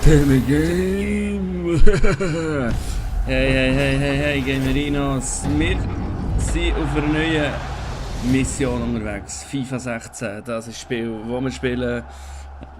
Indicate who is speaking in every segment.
Speaker 1: Game Game! Hey, Gamerinos! Wir sind auf einer neuen Mission unterwegs. FIFA 16, das ist das Spiel, das wir spielen.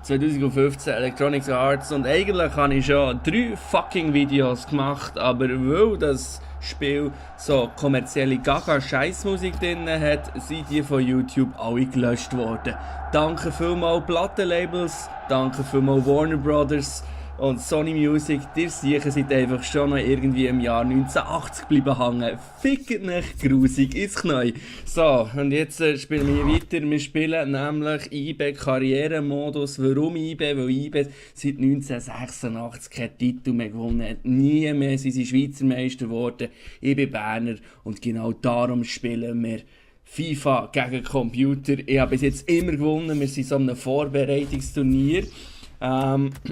Speaker 1: 2015 Electronic Arts, und eigentlich habe ich schon 3 fucking Videos gemacht, aber weil das Spiel so kommerzielle Gaga-Scheissmusik drin hat, sind die von YouTube alle gelöscht worden. Danke vielmals Plattenlabels, danke vielmals Warner Brothers und Sony Music. Ihr sicher seid einfach schon noch irgendwie im Jahr 1980 geblieben hängen. Fickt nicht grusig ins Knie. So, und jetzt spielen wir weiter. Wir spielen nämlich IB Karrieremodus. Warum IB? Weil IB seit 1986 keinen Titel mehr gewonnen hat. Nie mehr sind sie Schweizer Meister geworden. Ich bin Berner und genau darum spielen wir FIFA gegen Computer. Ich habe bis jetzt immer gewonnen. Wir sind so einem Vorbereitungsturnier.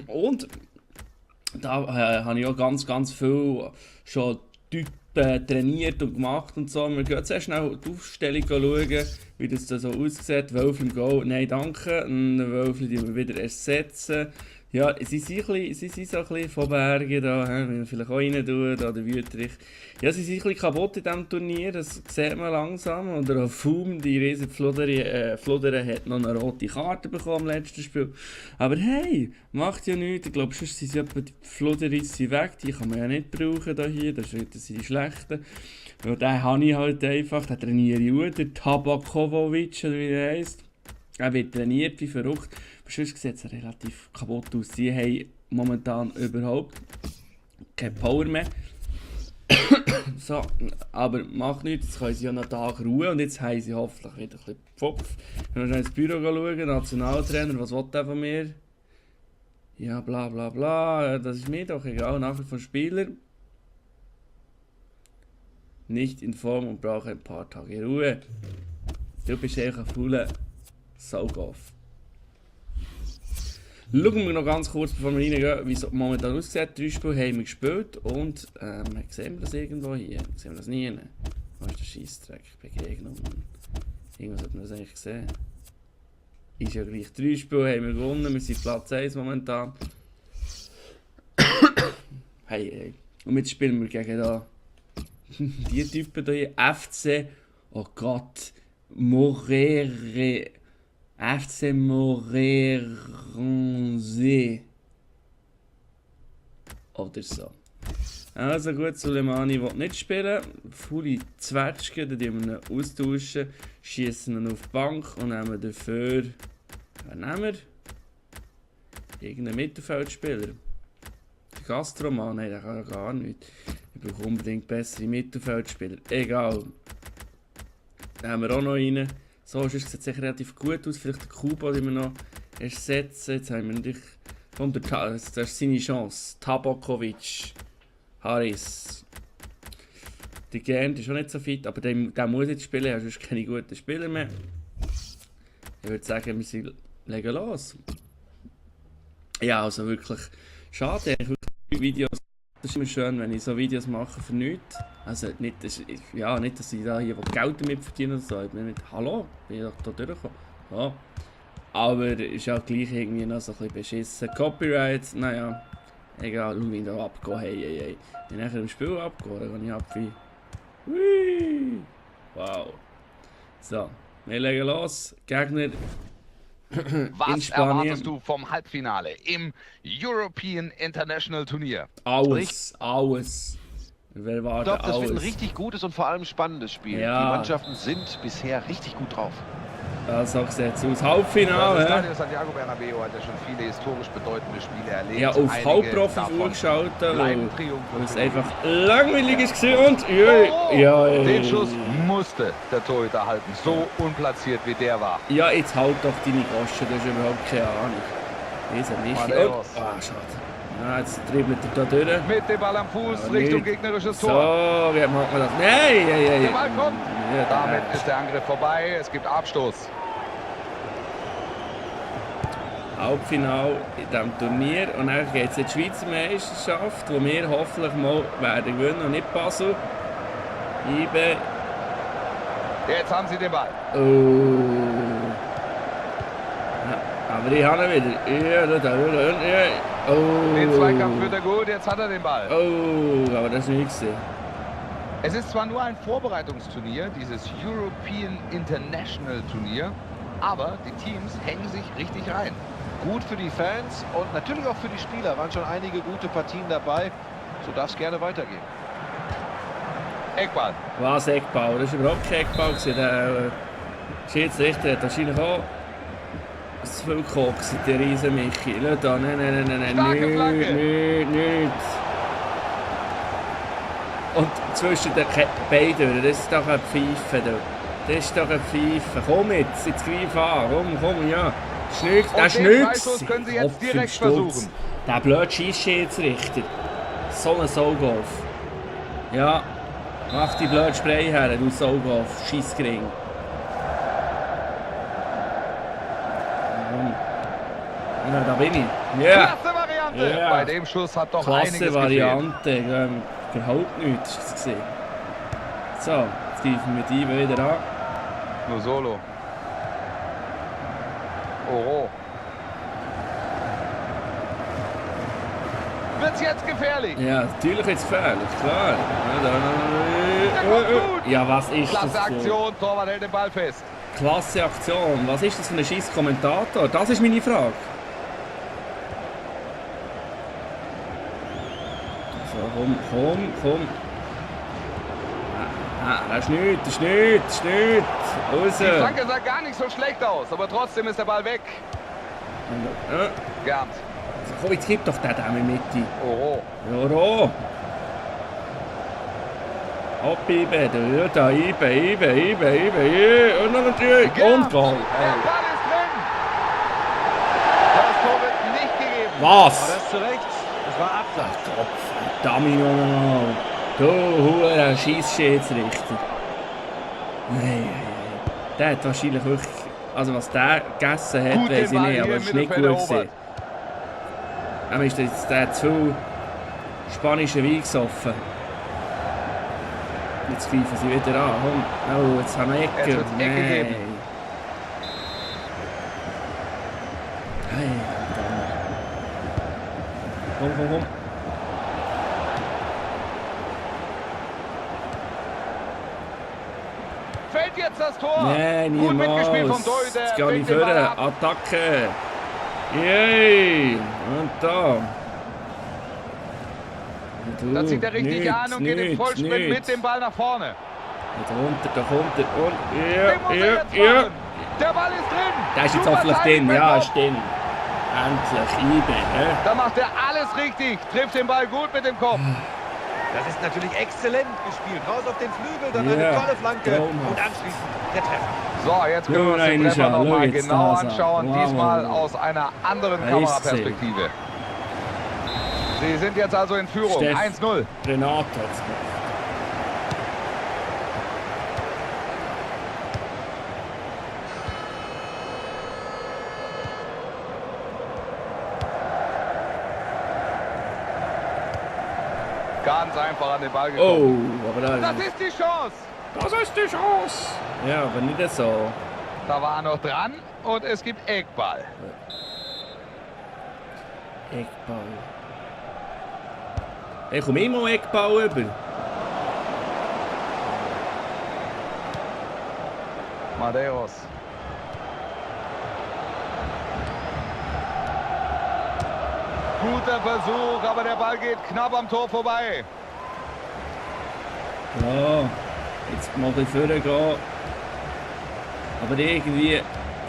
Speaker 1: Und da habe ich auch ganz viel schon Typen trainiert und gemacht und so. Wir gehen sehr schnell die Aufstellung schauen, wie das da so aussieht. Wölfli im Goal, nein danke. Ein Wölfli die wir wieder ersetzen. Ja, sie sind so ein bisschen von Bergen da, wenn wir vielleicht auch rein tun, da der Wüterich. Ja, sie sind ein bisschen kaputt in diesem Turnier, das sieht man langsam. Und der Fum, die riesen Flodder, hat noch eine rote Karte bekommen im letzten Spiel. Aber hey, macht ja nichts. Ich glaube, sonst sind die Flodder weg, die kann man ja nicht brauchen hier, das sind die schlechten. Ja, den habe ich halt einfach, den trainiere ich auch, der Tabakovic, oder wie der heisst. Er wird trainiert wie verrückt. Aber sonst sieht es relativ kaputt aus. Sie haben momentan überhaupt keine Power mehr. So, aber macht nichts, jetzt können sie ja noch einen Tag ruhen und jetzt haben sie hoffentlich wieder ein bisschen Pfopf. Wenn wir ins Büro schauen, Nationaltrainer, was will der von mir? Ja, bla bla bla, das ist mir doch egal, Nachricht von Spieler. Nicht in Form und brauche ein paar Tage Ruhe. Du bist echt ein fauler Saugauf. Schauen wir noch ganz kurz, bevor wir reingehen, wie es momentan aussieht. 3 Spiele haben wir gespielt und sehen wir das irgendwo hier? Sehen wir das nie? Wo ist der Scheissdreck? Begegnung. Irgendwas hat man das eigentlich gesehen. Ist ja gleich. 3 Spiele haben wir gewonnen, wir sind Platz 1 momentan. Hey. Und jetzt spielen wir gegen da die Typen hier. FC, oh Gott, Morere. FC Moreirense. Oder so. Also gut, Suleimani will nicht spielen. Faule Zwetschgen, dann tun wir ihn austauschen, schießen ihn auf die Bank und nehmen dafür. Wen nehmen wir? Irgendeinen Mittelfeldspieler. Gastroman, nein, der kann ja gar nicht. Ich brauche unbedingt bessere Mittelfeldspieler. Egal. Den haben wir auch noch rein. So, sonst sieht es relativ gut aus. Vielleicht der Kuba, den wir noch ersetzen. Jetzt haben wir natürlich. Das ist seine Chance. Tabakovic. Harris. Der Gent ist auch nicht so fit, aber der muss jetzt spielen. Er hat sonst keine guten Spieler mehr. Ich würde sagen, wir legen los. Ja, also wirklich schade. Videos. Das ist immer schön, wenn ich so Videos mache für nichts. Also nicht, nicht, dass ich da hier Geld damit verdiene oder so. Ich bin nicht, hallo, bin ich doch da durchgekommen. Ja. Aber ist ja gleich irgendwie noch so ein bisschen beschissen. Copyright, naja, egal, schau, wie ich da abgehe. Hey. Wenn ich nachher im Spiel abgehe, dann gehe ich ab wie... Hui. Wow. So, wir legen los. Gegner...
Speaker 2: Was erwartest du vom Halbfinale im European International Turnier?
Speaker 1: Alles. Wir
Speaker 3: ich glaube, das wird ein richtig gutes und vor allem spannendes Spiel.
Speaker 1: Ja.
Speaker 3: Die Mannschaften sind bisher richtig gut drauf.
Speaker 1: So sieht es aus. Halbfinale.
Speaker 2: Das Stadion Santiago Bernabéu hat ja schon viele historisch bedeutende Spiele erlebt.
Speaker 1: Ja, auf Halbprofi vorgeschaltet, weil es einfach langweilig ist und
Speaker 2: den Schuss musste der Torhüter halten, so unplatziert wie der war.
Speaker 1: Ja, jetzt halt doch deine Goschen, das ist überhaupt keine Ahnung. Das ist nicht. Schade. Ja, jetzt dribbelt er da durch.
Speaker 2: Mit dem Ball am Fuß Richtung gegnerisches Tor.
Speaker 1: So, wie macht man das? Nein!
Speaker 2: Der Ball kommt. Ja, damit ist der Angriff vorbei. Es gibt Abstoß.
Speaker 1: Halbfinale in diesem Turnier. Und dann geht es in die Schweizer Meisterschaft, die wir hoffentlich mal werden gewinnen und nicht Basel. IB.
Speaker 2: Jetzt haben sie den Ball.
Speaker 1: Oh. Ja, aber ich habe ihn wieder. Ja. Oh.
Speaker 2: Den Zweikampf führt er gut, jetzt hat er den Ball.
Speaker 1: Oh, aber das ist nicht gesehen.
Speaker 2: Es ist zwar nur ein Vorbereitungsturnier, dieses European International Turnier, aber die Teams hängen sich richtig rein.
Speaker 3: Gut für die Fans und natürlich auch für die Spieler. Waren schon einige gute Partien dabei. So darf es gerne weitergehen.
Speaker 2: Eckball.
Speaker 1: Was Eckball? Das war überhaupt kein Eckball. Der Schiedsrichter hat wahrscheinlich auch zu viel gekokst, der riesen Michi. Schau da, nein,
Speaker 2: Starke Flanke.
Speaker 1: nichts. Und zwischen den beiden, das ist doch ein Pfeife. Das ist doch ein Pfeife. Komm jetzt greif an. Komm, ja. Schnügt,
Speaker 2: Und
Speaker 1: der
Speaker 2: den Freistoß
Speaker 1: schnügt.
Speaker 2: können sie jetzt direkt versuchen.
Speaker 1: Der blöde Scheissschiedsrichter. So ein Saugolf. Ja, mach die blöde Spray her, du Saugolf. Scheissgring. Ja, da bin ich. Ja.
Speaker 2: Klasse Variante.
Speaker 1: Ja.
Speaker 2: Bei dem Schuss hat doch einiges
Speaker 1: Klasse
Speaker 2: gefehlt.
Speaker 1: Variante. Überhaupt nichts ist das gesehen. So, jetzt greifen wir die wieder an.
Speaker 2: Nur solo. Oh. Wird's jetzt gefährlich?
Speaker 1: Ja, natürlich jetzt gefährlich, klar.
Speaker 2: Der kommt gut.
Speaker 1: Ja, was ist
Speaker 2: Klasse
Speaker 1: das für...
Speaker 2: Aktion, Torwart hält den Ball fest.
Speaker 1: Klasse Aktion. Was ist das für ein scheiß Kommentator? Das ist meine Frage. So, komm. Das ist nichts. Raus.
Speaker 2: Die Flanke sah gar nicht so schlecht aus, aber trotzdem ist der Ball weg.
Speaker 1: Ja.
Speaker 2: Gernt.
Speaker 1: Komm, jetzt gib doch den in die Mitte.
Speaker 2: Oh.
Speaker 1: Ja, abbieben, ja, da, ibe. Und noch natürlich.
Speaker 2: Gernt.
Speaker 1: Und Goal.
Speaker 2: Der Ball ist drin. Das Tor wird nicht gegeben.
Speaker 3: Aber
Speaker 1: Was?
Speaker 3: das zu Recht. Das war Abseits.
Speaker 1: Verdammt nochmal. Du Huren, Scheissschiedsrichter. Nein. Der hat wahrscheinlich wirklich... Also was der gegessen hat,
Speaker 2: Gut
Speaker 1: weiß ich
Speaker 2: den Ball
Speaker 1: nicht, aber
Speaker 2: hier
Speaker 1: es ist
Speaker 2: im
Speaker 1: nicht gut
Speaker 2: Mittelfeld
Speaker 1: gewesen. Aber ist jetzt der zu viel spanischen Wein gesoffen. Jetzt greifen sie wieder an. Oh, jetzt haben wir Ecke.
Speaker 2: Jetzt wird's Ecke geben.
Speaker 1: Hey, komm.
Speaker 2: Fällt jetzt das Tor.
Speaker 1: Nein,
Speaker 2: Gut
Speaker 1: niemals.
Speaker 2: mitgespielt vom Torhüter.
Speaker 1: Jetzt gehe ich
Speaker 2: fängt den Ball
Speaker 1: vorne.
Speaker 2: ab.
Speaker 1: Attacke. Yay. Und da.
Speaker 2: Da zieht er richtig an und geht im Vollsprint mit dem Ball nach vorne.
Speaker 1: Da kommt er. Und
Speaker 2: Den muss er jetzt
Speaker 1: ja.
Speaker 2: machen. Der Ball ist drin.
Speaker 1: Der ist jetzt
Speaker 2: Super
Speaker 1: hoffentlich drin.
Speaker 2: Timing,
Speaker 1: Ja,
Speaker 2: Beckhoff.
Speaker 1: stimmt. Endlich. Ibe.
Speaker 2: Da macht er alles richtig. Trifft den Ball gut mit dem Kopf.
Speaker 3: Das ist natürlich exzellent gespielt. Raus auf den Flügel, dann
Speaker 1: Ja,
Speaker 3: eine tolle Flanke
Speaker 1: traumhaft.
Speaker 3: und anschließend der Treffer.
Speaker 2: So, jetzt können wir uns den
Speaker 1: Ja,
Speaker 2: Treffer
Speaker 1: schau
Speaker 2: nochmal
Speaker 1: jetzt
Speaker 2: genau
Speaker 1: das an.
Speaker 2: anschauen.
Speaker 1: Wow.
Speaker 2: Diesmal aus einer anderen
Speaker 1: Da ist
Speaker 2: Kameraperspektive. Sie sind jetzt also in Führung.
Speaker 1: Steff.
Speaker 2: 1-0.
Speaker 1: Renato hat es gemacht.
Speaker 2: Ganz einfach an den Ball gekommen.
Speaker 1: Oh, aber
Speaker 2: Das ist die Chance.
Speaker 1: Das ist die Chance. Ja, aber nicht so.
Speaker 2: Da war er noch dran und es gibt Eckball.
Speaker 1: Eckball. Ich komme immer Eckball über.
Speaker 2: Madeiros. Guter Versuch, aber der Ball geht knapp am Tor vorbei.
Speaker 1: Ja, jetzt mal ein bisschen vorgehen. Aber irgendwie...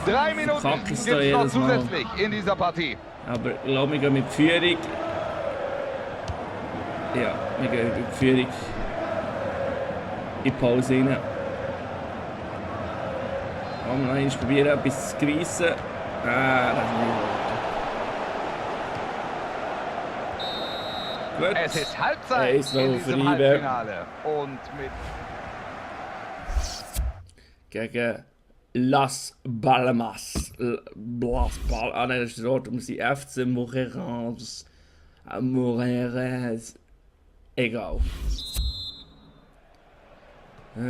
Speaker 2: 3 Minuten
Speaker 1: verkacke
Speaker 2: gibt
Speaker 1: ich
Speaker 2: es
Speaker 1: da
Speaker 2: noch
Speaker 1: jedes Mal.
Speaker 2: zusätzlich in dieser Partie.
Speaker 1: Aber lass mich mit Führung. Ja, wir gehen mit Führung in die Pause rein. Komm, noch einmal probieren, etwas zu greissen. Ah, das ist nicht gut. Gut.
Speaker 2: Es ist Halbzeit
Speaker 1: ist noch
Speaker 2: in diesem
Speaker 1: Friebe.
Speaker 2: Halbfinale. Und mit
Speaker 1: Gegen Las Palmas. Ah nein, das ist der Ort, um sie FC Moreras. Moreras. Egal.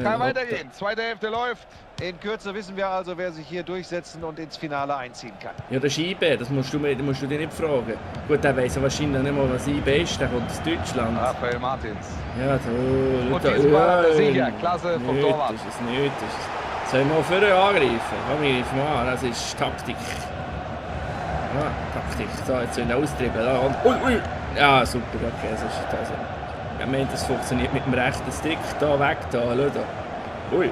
Speaker 2: Kann weitergehen. Zweite Hälfte läuft.
Speaker 3: In Kürze wissen wir also, wer sich hier durchsetzen und ins Finale einziehen kann.
Speaker 1: Ja, das ist IB, das musst du dich nicht fragen. Gut, der weiss ja wahrscheinlich nicht mal, was IB ist, der kommt aus Deutschland.
Speaker 2: Raphael Martins.
Speaker 1: Ja, da...
Speaker 2: Und diesmal hat er sicher. Klasse vom Torwart.
Speaker 1: Das ist nicht. Sollen wir vorher angreifen? Komm, ich greife mal an, das ist Taktik. Ja, Taktik. So, jetzt sollen wir austribbeln. Ui! Ja, super, okay, das ist das. Ich meine, das funktioniert mit dem rechten Stick. Da, weg, da, schau da. Ui.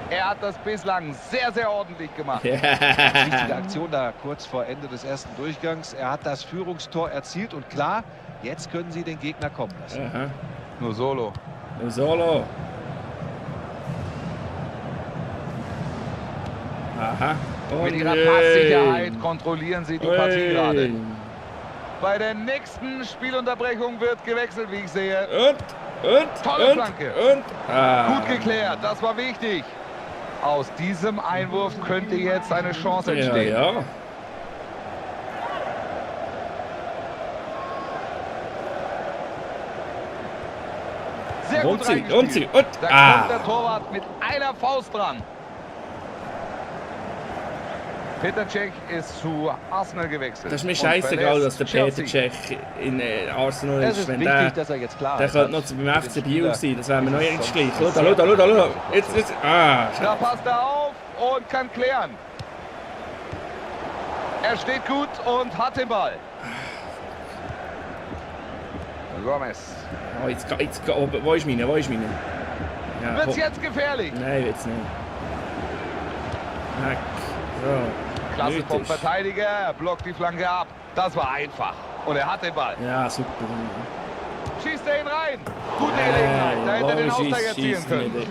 Speaker 2: Er hat das bislang sehr, sehr ordentlich gemacht.
Speaker 3: Wichtige Aktion da kurz vor Ende des ersten Durchgangs. Er hat das Führungstor erzielt und klar, jetzt können sie den Gegner kommen lassen.
Speaker 1: Aha.
Speaker 2: Nur Solo.
Speaker 1: Nur Solo. Aha. Und
Speaker 2: mit ihrer Passsicherheit kontrollieren sie die Partie gerade. Bei der nächsten Spielunterbrechung wird gewechselt, wie ich sehe. Tolle Flanke. Gut geklärt, das war wichtig. Aus diesem Einwurf könnte jetzt eine Chance entstehen.
Speaker 1: Ja.
Speaker 2: Sehr gut reingespielt. Da kommt der Torwart mit einer Faust dran. Petr Cech ist zu Arsenal gewechselt.
Speaker 1: Das ist mir scheißegal, dass der Petr Cech in Arsenal ist. Wenn der,
Speaker 3: dass er jetzt klar
Speaker 1: der könnte noch beim FC Biel sein, das wäre mir noch irgendwie gleich. Schau. Jetzt.
Speaker 2: Da passt er auf und kann klären. Er steht gut und hat den Ball. Gomez.
Speaker 1: Oh, jetzt, wo ist meine? Ja,
Speaker 2: wird's jetzt gefährlich?
Speaker 1: Nein, wird's nicht. So.
Speaker 2: Klasse vom Verteidiger, er blockt die Flanke ab. Das war einfach. Und er hat den Ball.
Speaker 1: Ja, super.
Speaker 2: Schießt er ihn rein. Gute Gelegenheit. Da hätte er den Ausgleich erzielen können.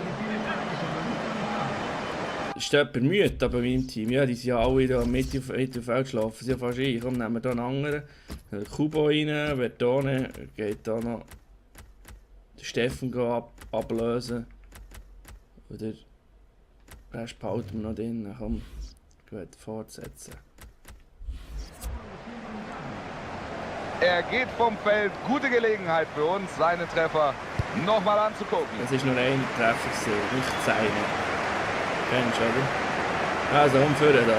Speaker 1: Ist jemand müde bei meinem Team? Ja, die sind ja alle da mit auf Feld schlafen. Sie sind ja fast ein. Komm, nehmen wir hier einen anderen. Kubo rein, Bertone. Geht da noch den Steffen ablösen. Oder den Rest behalten wir noch drin. Komm. Gut, fortsetzen.
Speaker 2: Er geht vom Feld. Gute Gelegenheit für uns, seine Treffer nochmal anzugucken.
Speaker 1: Es ist nur ein Treffer gesehen, nicht seine. Kennst du, oder? Also, umführen da.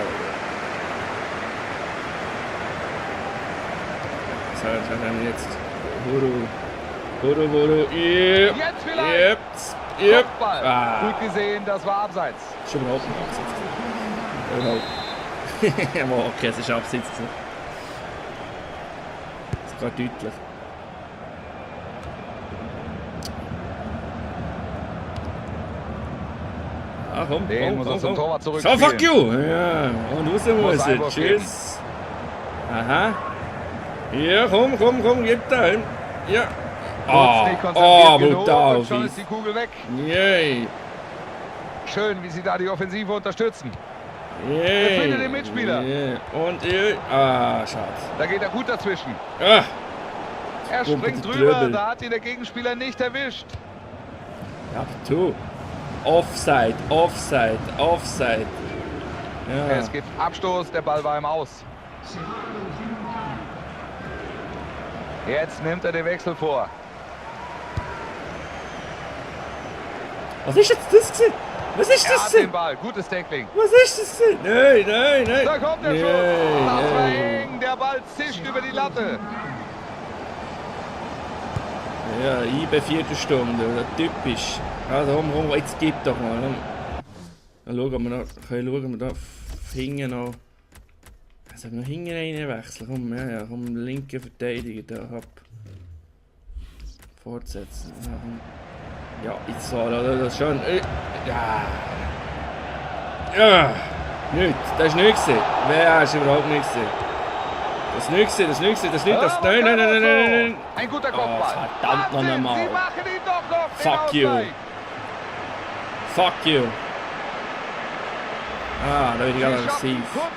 Speaker 1: So, dann haben wir jetzt Huru. Yep.
Speaker 2: Jetzt vielleicht.
Speaker 1: Yep.
Speaker 2: Gut gesehen, das war abseits.
Speaker 1: Ist überhaupt nicht abseits. Okay, es ist abseits. Das geht deutlich. Ah, komm.
Speaker 2: Den muss er zum Torwart
Speaker 1: So,
Speaker 2: zurückspielen.
Speaker 1: fuck you! Ja, und raus muss er. Tschüss. Aha. Ja, komm, gib da hin. Ja. Brutal.
Speaker 2: Und schon ist die Kugel weg.
Speaker 1: Yay.
Speaker 2: Schön, wie sie da die Offensive unterstützen.
Speaker 1: Yay.
Speaker 2: Er findet den Mitspieler.
Speaker 1: Und schade.
Speaker 2: Da geht er gut dazwischen.
Speaker 1: Ah.
Speaker 2: Er springt drüber, da hat ihn der Gegenspieler nicht erwischt.
Speaker 1: Ja, du. Offside. Ja.
Speaker 2: Es gibt Abstoß, der Ball war im Aus. Jetzt nimmt er den Wechsel vor.
Speaker 1: Was ist jetzt das gewesen? Was ist
Speaker 2: Er
Speaker 1: das
Speaker 2: hat
Speaker 1: gewesen?
Speaker 2: den Ball, gutes Tackling.
Speaker 1: Was ist das gewesen? Nein.
Speaker 2: Da kommt der Schuss. Das war eng, der Ball zischt über die Latte.
Speaker 1: Ja, IB Viertelstunde, oder typisch. Also komm, jetzt gib doch mal. Dann schauen wir da hinten noch. Also noch hinten reinwechseln. Komm, komm, linke Verteidiger da ab. Fortsetzen. Ja, jetzt war das schon. Ja, nichts. Das ist nichts. Wer ist überhaupt nichts? Das ist nichts. Nein.
Speaker 2: Ein guter Kopfball.
Speaker 1: Verdammt noch einmal.
Speaker 2: Sie machen ihn doch noch.
Speaker 1: Fuck you. Da bin ich gerade aggressiv.
Speaker 2: Kurz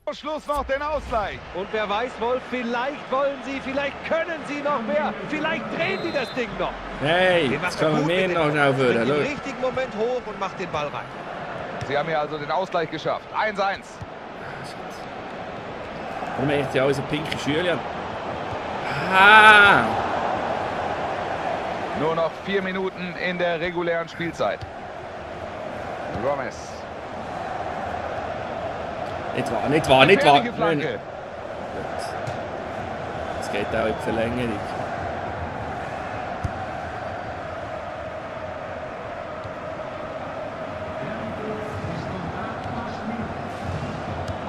Speaker 2: vor Schluss noch den Ausgleich.
Speaker 3: Und wer weiß, Wolf, vielleicht wollen sie, vielleicht können sie noch mehr. Vielleicht drehen die das Ding noch.
Speaker 1: Hey, jetzt können wir mehr noch schnell führen.
Speaker 3: Im richtigen Moment hoch und macht den Ball rein.
Speaker 2: Sie haben hier also den Ausgleich geschafft. 1-1.
Speaker 1: Warum echt ja alle so pinke Schüler? Ah!
Speaker 2: Nur noch 4 Minuten in der regulären Spielzeit. Gomez.
Speaker 1: Nicht wahr.
Speaker 2: Gefährliche Flanke.
Speaker 1: Es geht auch in die Verlängerung.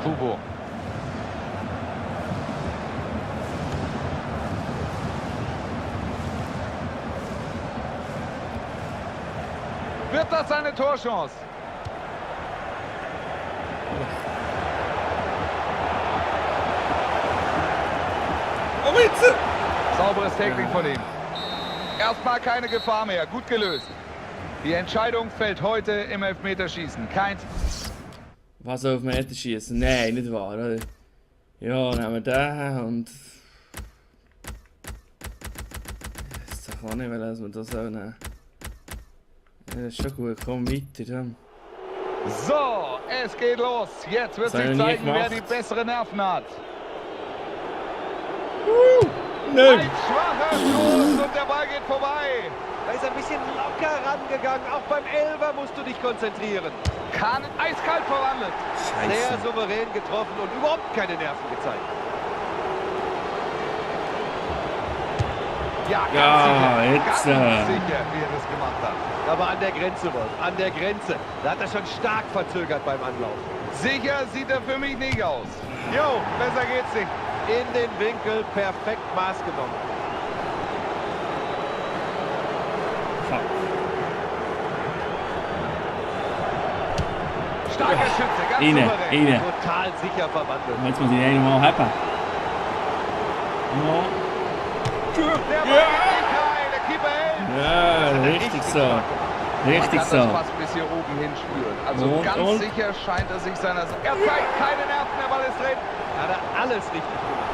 Speaker 2: Kubo. Wird das eine Torchance?
Speaker 1: Oh, jetzt!
Speaker 2: Sauberes Tackling von ihm. Erstmal keine Gefahr mehr. Gut gelöst. Die Entscheidung fällt heute im Elfmeterschießen. Kein...
Speaker 1: Was auf Meter schießen? Nein, nicht wahr, oder? Ja, nehmen wir den und... Das ist doch auch nicht, dass wir das auch nehmen. Ja, das ist schon gut, komm weiter. Dann.
Speaker 2: So, es geht los. Jetzt wird sich zeigen, wer die besseren Nerven hat.
Speaker 1: Nein!
Speaker 2: Ein schwacher Stoß und der Ball geht vorbei.
Speaker 3: Da ist ein bisschen locker rangegangen. Auch beim Elfer musst du dich konzentrieren.
Speaker 2: Kahn eiskalt verwandelt.
Speaker 1: Scheiße.
Speaker 3: Sehr souverän getroffen und überhaupt keine Nerven gezeigt.
Speaker 2: Ja, ganz
Speaker 1: Ja,
Speaker 2: sicher.
Speaker 1: jetzt,
Speaker 2: Ganz sicher, wie er das gemacht hat.
Speaker 3: Aber an der Grenze, Wolf. An der Grenze. Da hat er schon stark verzögert beim Anlauf.
Speaker 2: Sicher sieht er für mich nicht aus. Jo, besser geht's nicht.
Speaker 3: In den Winkel perfekt Maß genommen.
Speaker 1: Fuck.
Speaker 2: Starker Schütze, ganz
Speaker 1: Rein.
Speaker 2: souverän.
Speaker 3: Total sicher verwandelt.
Speaker 1: Jetzt muss ich einen mal haben. Ja.
Speaker 2: Der Ball geht nicht rein, der Keeper hält.
Speaker 1: Ja, richtig so. Richtig
Speaker 2: Man kann
Speaker 1: so.
Speaker 2: das fast bis hier oben hin spüren. Also ganz sicher scheint er sich seiner... Er zeigt keine Nerven, der Ball ist drin.
Speaker 3: Hat er alles richtig gemacht.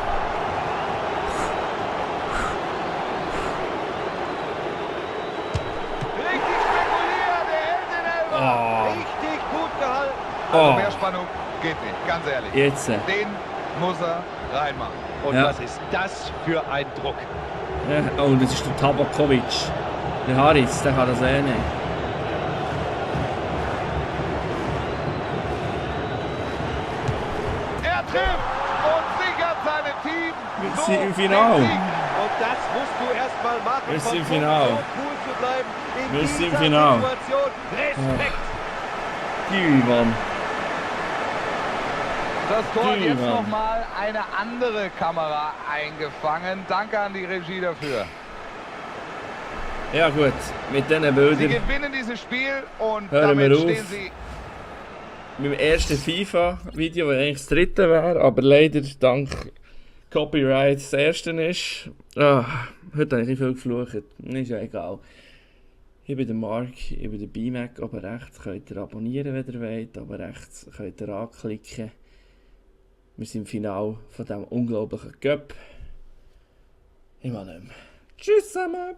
Speaker 2: Richtig spekuliert, der hält den Elfer.
Speaker 1: Oh.
Speaker 3: Richtig gut gehalten.
Speaker 2: Also
Speaker 1: Oh.
Speaker 2: mehr Spannung geht nicht, ganz ehrlich.
Speaker 1: Jetzt.
Speaker 2: Den muss er reinmachen.
Speaker 3: Und
Speaker 1: Ja.
Speaker 3: was ist das für ein Druck?
Speaker 1: Ja, oh, das ist der Tabakovic. Der Haris, der kann das eh nicht.
Speaker 2: Er trifft und sichert seinem Team.
Speaker 1: Wir
Speaker 2: so
Speaker 1: sind im Finale.
Speaker 2: den Sieg.
Speaker 3: Und das musst du erst mal machen.
Speaker 1: Wir sind
Speaker 3: von
Speaker 1: im
Speaker 3: Punkt
Speaker 1: Finale.
Speaker 3: so cool zu bleiben. In
Speaker 1: Wir sind im
Speaker 3: dieser
Speaker 1: Finale.
Speaker 3: Situation. Respekt.
Speaker 1: Mann.
Speaker 2: Das Tor hat jetzt
Speaker 1: Mann.
Speaker 2: nochmal eine andere Kamera eingefangen. Danke an die Regie dafür.
Speaker 1: Ja gut, mit diesen
Speaker 2: Sie
Speaker 1: Bildern
Speaker 2: gewinnen dieses Spiel und
Speaker 1: Hören wir
Speaker 2: damit
Speaker 1: auf.
Speaker 2: stehen sie...
Speaker 1: mit dem ersten FIFA-Video, das eigentlich das dritte wäre, aber leider dank Copyright das erste ist. Ah, heute habe ich nicht viel geflucht, ist ja egal. Ich bin der Mark, ich bin der BMAC, oben rechts könnt ihr abonnieren, wenn ihr wollt, oben rechts könnt ihr anklicken. Wir sind im Finale von diesem unglaublichen Cup. Ich mache nicht mehr. Tschüss zusammen!